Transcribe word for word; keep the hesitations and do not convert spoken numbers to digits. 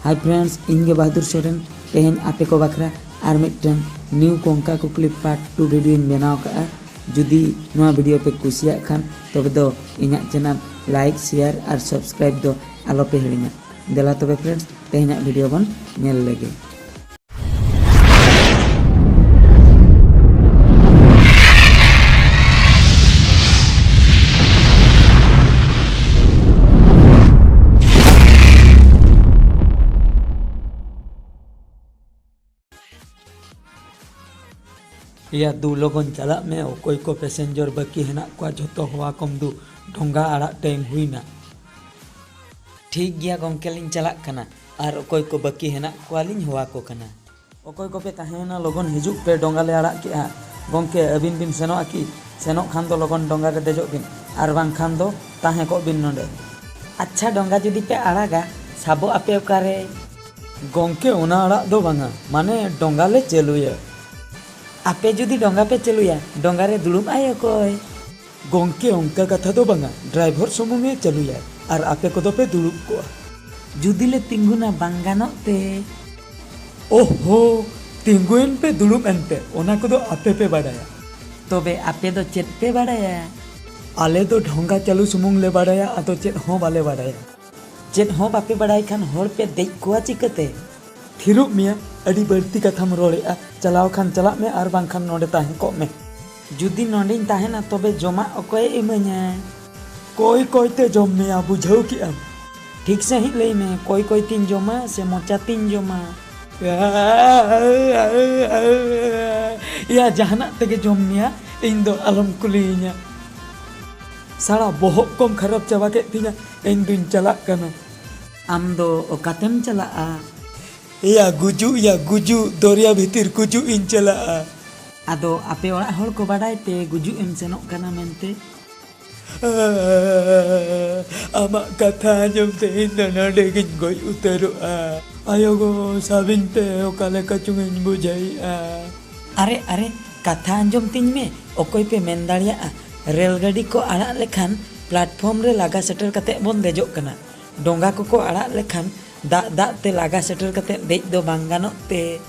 Hi friends, ᱤᱧ ᱜᱮ ᱵᱟᱦᱟᱫᱩᱨ ᱥᱚᱨᱮᱱ᱾ ᱛᱮᱦᱮᱧ ᱟᱯᱮ ᱠᱚ ᱵᱟᱠᱷᱨᱟ ᱟᱨ ᱢᱤᱫᱴᱮᱱ new ᱠᱚᱝᱠᱟ ᱠᱩᱠᱞᱤ part two video ᱤᱧ ᱵᱮᱱᱟᱣ ᱠᱟᱜᱼᱟ᱾ ᱡᱩᱫᱤ ᱱᱚᱣᱟ video ᱯᱮ ᱠᱩᱥᱤᱭᱟᱜ ᱠᱷᱟᱱ, ᱛᱚᱵᱮ ᱫᱚ ᱤᱧᱟᱹᱜ channel like, share ᱟᱨ subscribe ᱫᱚ ᱟᱞᱚ ᱯᱮ ᱦᱤᱲᱤᱧᱟ᱾ ᱫᱮᱞᱟ ᱛᱚᱵᱮ friends, ᱛᱮᱦᱮᱧᱟᱜ video ᱵᱚᱱ ᱧᱮᱞ ᱞᱮᱜᱮ᱾ ᱮᱭᱟ ᱫᱩ, ᱞᱚᱜᱚᱱ ᱪᱟᱞᱟᱜ ᱢᱮ, ᱚᱠᱚᱭ ᱠᱚ passenger ᱵᱟᱹᱠᱤ ᱦᱮᱱᱟᱜ ᱠᱚᱣᱟ ᱡᱷᱚᱛᱚ ᱦᱚᱣᱟ ᱠᱚᱢ ᱫᱩ, ᱰᱷᱚᱸᱜᱟ ᱟᱲᱟᱜ time ᱦᱩᱭᱱᱟ᱾ ᱴᱷᱤᱠ ᱜᱮᱭᱟ ᱜᱚᱢᱠᱮ, ᱞᱤᱧ ᱪᱟᱞᱟᱜ ᱠᱟᱱᱟ, ᱟᱨ ᱚᱠᱚᱭ ᱠᱚ ᱵᱟᱹᱠᱤ ᱦᱮᱱᱟᱜ ᱠᱚᱣᱟ ᱞᱤᱧ ᱦᱚᱣᱟ ᱠᱚ ᱠᱟᱱᱟ᱾ ᱚᱠᱚᱭ ᱠᱚᱯᱮ ᱛᱟᱦᱮᱸᱭᱮᱱᱟ, ᱞᱚᱜᱚᱱ ᱦᱤᱡᱩᱜ ᱯᱮ, ᱰᱚᱸᱜᱟ ᱞᱮ ᱟᱲᱟᱜ ᱠᱮᱜᱼᱟ᱾ ᱜᱚᱢᱠᱮ, ᱟᱹᱵᱤᱱ ᱵᱤᱱ ᱥᱮᱱᱚᱜᱼᱟ ᱠᱤ? ᱥᱮᱱᱚᱜ ᱠᱷᱟᱱ ᱫᱚ ᱞᱚᱜᱚᱱ ᱰᱚᱸᱜᱟ ᱨᱮ ᱫᱮᱡᱚᱜ ᱵᱤᱱ, ᱟᱨ ᱵᱟᱝᱠᱷᱟᱱ ᱫᱚ ᱛᱟᱦᱮᱸ ᱠᱚᱜ ᱵᱤᱱ ᱱᱚᱰᱮ᱾ ᱟᱪᱪᱷᱟ, ᱰᱚᱸᱜᱟ ᱡᱩᱫᱤ ᱯᱮ ᱟᱲᱟᱜᱟ, ᱥᱟᱵᱚᱜ ᱟᱯᱮ ᱚᱠᱟᱨᱮ? ᱜᱚᱢᱠᱮ, ᱚᱱᱟ ᱟᱲᱟᱜ ᱫᱚ ᱵᱟᱝᱟ, ᱢᱟᱱᱮ ᱰᱚᱸᱜᱟ ᱞᱮ ᱪᱟᱹᱞᱩᱭᱟ᱾ ᱟᱯᱮ ᱡᱩᱫᱤ ᱰᱚᱸᱜᱟ ᱯᱮ ᱪᱟᱹᱞᱩᱭᱟ, ᱰᱚᱸᱜᱟ ᱨᱮ ᱫᱩᱲᱩᱵ ᱟᱭ ᱚᱠᱚᱭ? ᱜᱚᱢᱠᱮ, ᱚᱱᱠᱟ ᱠᱟᱛᱷᱟ ᱫᱚ ᱵᱟᱝᱟ, driver ᱥᱩᱢᱩᱝ ᱮ ᱪᱟᱹᱞᱩᱭᱟ, ᱟᱨ ᱟᱯᱮ ᱠᱚᱫᱚ ᱯᱮ ᱫᱩᱲᱩᱵ ᱠᱚᱜᱼᱟ᱾ ᱡᱩᱫᱤ ᱞᱮ ᱛᱤᱸᱜᱩᱱᱟ, ᱵᱟᱝ ᱜᱟᱱᱚᱜ ᱛᱮ? ᱳᱦᱳ, ᱛᱤᱸᱜᱩᱭᱮᱱ ᱯᱮ, ᱫᱩᱲᱩᱵ ᱮᱱ ᱯᱮ, ᱚᱱᱟ ᱠᱚᱫᱚ ᱟᱯᱮ ᱯᱮ ᱵᱟᱰᱟᱭᱟ᱾ ᱛᱚᱵᱮ ᱟᱯᱮ ᱫᱚ ᱪᱮᱫ ᱯᱮ ᱵᱟᱰᱟᱭᱟ? ᱟᱞᱮ ᱫᱚ ᱰᱷᱚᱸᱜᱟ ᱪᱟᱹᱞᱩ ᱥᱩᱢᱩᱝ ᱞᱮ ᱵᱟᱰᱟᱭᱟ, ᱟᱫᱚ ᱪᱮᱫ ᱦᱚᱸ ᱵᱟᱞᱮ ᱵᱟᱰᱟᱭᱟ᱾ ᱪᱮᱫ ᱦᱚᱸ ᱵᱟᱯᱮ ᱵᱟᱰᱟᱭ ᱠᱷᱟᱱ ᱦᱚᱲ ᱯᱮ ᱫᱮᱡ ᱠᱚᱣᱟ ᱪᱤᱠᱟᱹᱛᱮ? ᱛᱷᱤᱨᱚᱜ ᱢᱮᱭᱟ, ᱟᱹᱰᱤ ᱵᱟᱹᱲᱛᱤ ᱠᱟᱛᱷᱟᱢ ᱨᱚᱲᱮᱫᱼᱟ᱾ ᱪᱟᱞᱟᱣ ᱠᱷᱟᱱ ᱪᱟᱞᱟᱜ ᱢᱮ, ᱟᱨ ᱵᱟᱝᱠᱷᱟᱱ ᱱᱚᱰᱮ ᱛᱟᱦᱮᱸ ᱠᱚᱜ ᱢᱮ᱾ ᱡᱩᱫᱤ ᱱᱚᱰᱮᱧ ᱛᱟᱦᱮᱱᱟ, ᱛᱚᱵᱮ ᱡᱚᱢᱟᱜ ᱚᱠᱚᱭᱮ ᱤᱢᱟᱹᱧᱟ? ᱠᱚᱭ ᱠᱚᱭ ᱛᱮ ᱡᱚᱢ ᱢᱮᱭᱟ, ᱵᱩᱡᱷᱟᱹᱣ ᱠᱮᱜᱼᱟᱢ? ᱴᱷᱤᱠ ᱥᱟᱺᱦᱤᱡ ᱞᱟᱹᱭ ᱢᱮ, ᱠᱚᱭ ᱠᱚᱭ ᱛᱤᱧ ᱡᱚᱢᱟ ᱥᱮ ᱢᱚᱪᱟ ᱛᱤᱧ ᱡᱚᱢᱟ? ᱮᱭᱟ, ᱡᱟᱦᱟᱱᱟᱜ ᱛᱮᱜᱮ ᱡᱚᱢ ᱢᱮᱭᱟ, ᱤᱧ ᱫᱚ ᱟᱞᱚᱢ ᱠᱩᱞᱤᱭᱤᱧᱟ᱾ ᱥᱟᱲᱟ ᱵᱚᱦᱚᱜ ᱠᱚᱢ ᱠᱷᱟᱨᱟᱯ ᱪᱟᱵᱟ ᱠᱮᱫ ᱛᱤᱧᱟ, ᱤᱧ ᱫᱩᱧ ᱪᱟᱞᱟᱜ ᱠᱟᱱᱟ᱾ ᱟᱢ ᱫᱚ ᱚᱠᱟᱛᱮᱢ ᱪᱟᱞᱟᱜᱼᱟ? ᱮᱭᱟ ᱜᱩᱡᱩᱜ, ᱭᱟ ᱜᱩᱡᱩᱜ, ᱫᱚᱨᱭᱟ ᱵᱷᱤᱛᱤᱨ ᱜᱩᱡᱩᱜ ᱤᱧ ᱪᱟᱞᱟᱜᱼᱟ᱾ ᱟᱫᱚ ᱟᱯᱮ ᱚᱲᱟᱜ ᱦᱚᱲ ᱠᱚ ᱵᱟᱰᱟᱭ ᱛᱮ ᱜᱩᱡᱩᱜ ᱮᱢ ᱥᱮᱱᱚᱜ ᱠᱟᱱᱟ ᱢᱮᱱᱛᱮ? ᱟᱢᱟᱜ ᱠᱟᱛᱷᱟ ᱟᱸᱡᱚᱢ ᱛᱮ ᱤᱧ ᱫᱚ ᱱᱚᱰᱮ ᱜᱤᱧ ᱜᱚᱡ ᱩᱛᱟᱹᱨᱚᱜᱼᱟ᱾ ᱟᱭᱳ ᱜᱚ, ᱥᱟᱵᱤᱧ ᱯᱮ, ᱚᱠᱟ ᱞᱮᱠᱟ ᱪᱚᱝ ᱤᱧ ᱵᱩᱡᱷᱟᱹᱣᱮᱫᱼᱟ᱾ ᱟᱨᱮ, ᱟᱨᱮ, ᱠᱟᱛᱷᱟ ᱟᱸᱡᱚᱢ ᱛᱤᱧ ᱢᱮ, ᱚᱠᱚᱭ ᱯᱮ ᱢᱮᱱ ᱫᱟᱲᱮᱭᱟᱜᱼᱟ, ᱨᱮᱞ ᱜᱟᱹᱰᱤ ᱠᱚ ᱟᱲᱟᱜ ᱞᱮᱠᱷᱟᱱ platform ᱨᱮ ᱞᱟᱜᱟ ᱥᱮᱴᱮᱨ ᱠᱟᱛᱮ ᱵᱚᱱ ᱫᱮᱡᱚᱜ ᱠᱟᱱᱟ᱾ ᱰᱚᱸᱜᱟ ᱠᱚᱠᱚ ᱟᱲᱟᱜ ᱞᱮᱠᱷᱟᱱ ᱫᱟᱜ ᱫᱟᱜ ᱛᱮ ᱞᱟᱜᱟ ᱥᱮᱴᱮᱨ ᱠᱟᱛᱮ ᱫᱮᱡ ᱫᱚ ᱵᱟᱝ ᱜᱟᱱᱚᱜ ᱛᱮ